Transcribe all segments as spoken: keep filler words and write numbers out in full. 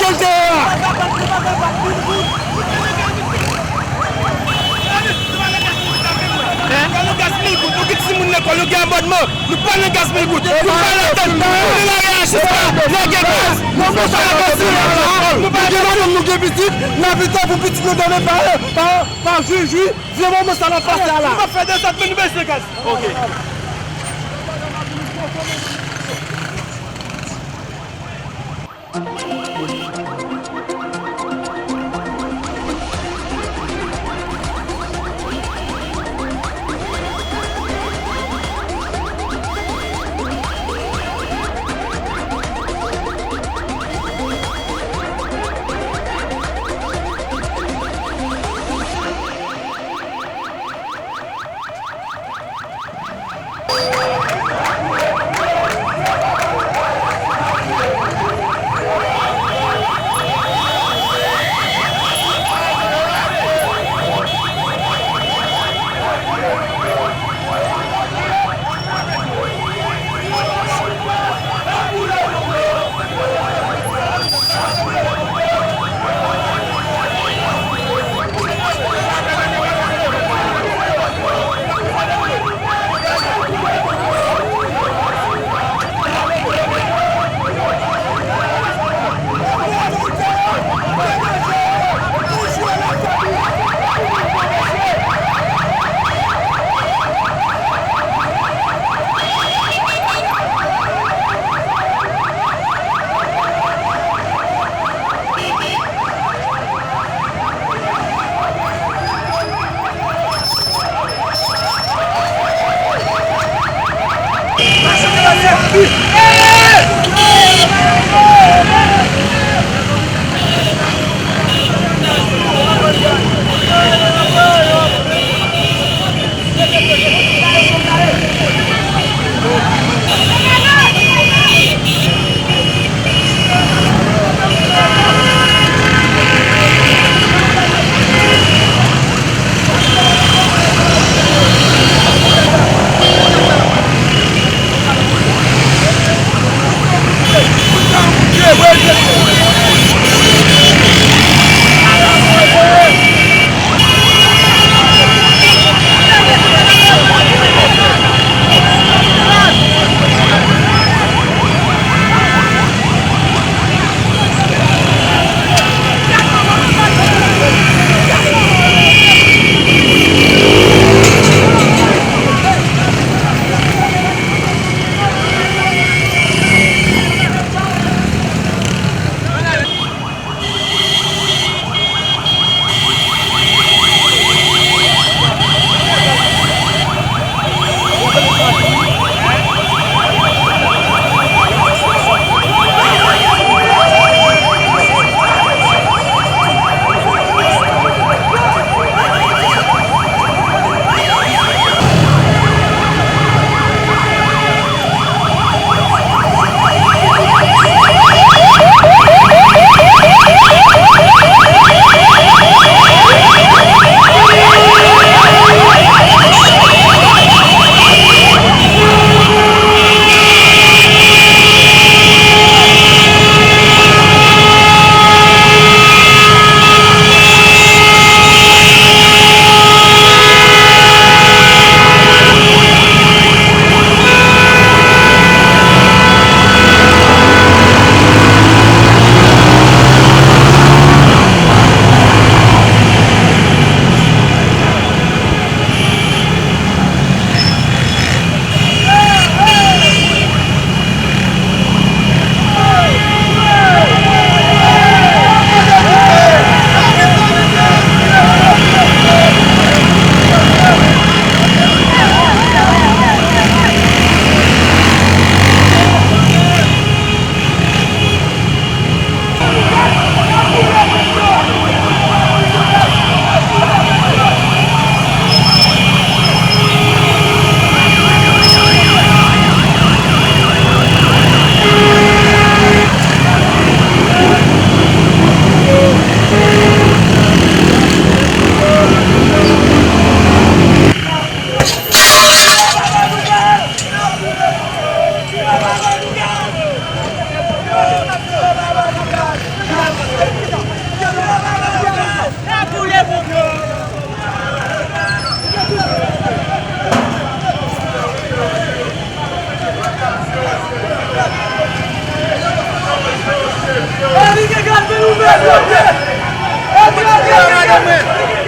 Manje a. Nou gen timoun lekòl, nou gen abònman, nou pa nan gaz mil goud, nou pa nan tèt, nou nan lari a jis la, lage gaz, nou pa nan gaz mil goud, nou pa gen madanm, nou gen pitit, n ap viv tankou pitit nou done pa, pa, pa jwi, jwi, vye moman sa n ap pase a la. Nou pa fè dezòd, men nou bezwen gaz. Ok.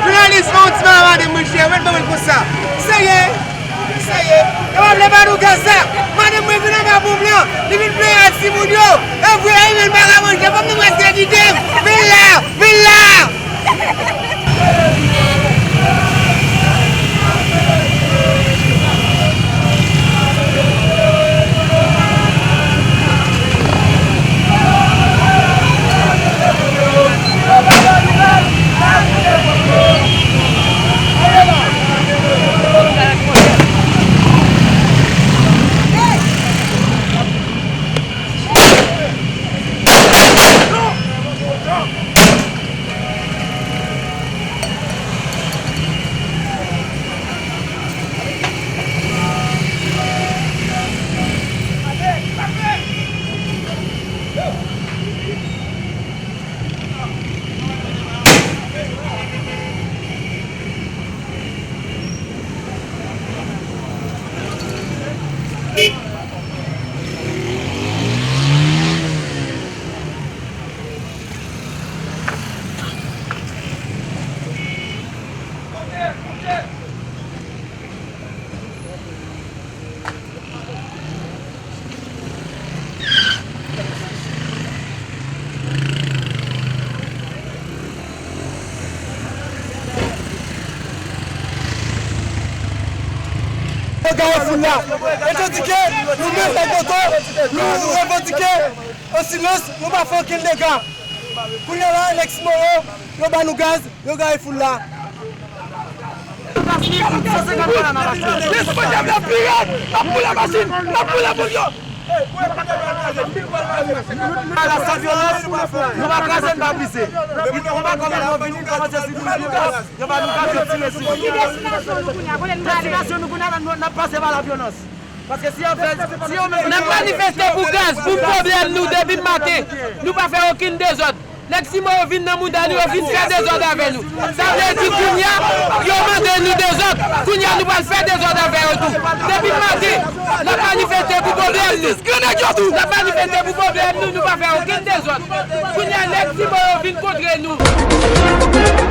Jounalis, fè yon ti bagay madanm mwen, chè, mwen ban mwen konsa. Serye, serye. Yo pa vle ba nou gaz la. Madanm mwen vin anba ponp lan. Li vin plenyen ak timoun yo. E vre, e vre, l pa ka manje. Fanm nan prèske kite m. Vin la, vin la. Yo gaye foul la. Etandike nou menm nèg moto, nou revandike an silans, nou pa fè okenn dega. Kounye a la, nèg Simo yo, yo ba nou gaz, yo gaye foul la. Responsab la pi rèd, n ap boule machin, n ap boule moun yo. La san vyolans, nou pa kraze, n pa brize. Yo pa kòmanse sou nou, yo pa nou gaze, yo tire sou nou. Destinasyon nou kounye a la, n ap pase pa la vyolans. Paske si yo fè, si yo menm. N ap manifeste pou gaz, pou pwoblèm nou depi maten. Nou pa fè okenn dezòd. Nèg Simo yo vin nan mouda nou, yo vin fè dezòd avè nou. Sa vle di kounye a, yo mande nou dezòd. Kounye a, nou pral fè dezòd avè yo tou. Depi maten, n ap manifeste pou pwoblèm nou. N ap manifeste pou pwoblèm nou, nou pa fè okenn dezòd. Kounye a, nèg Simo yo vin kontre nou.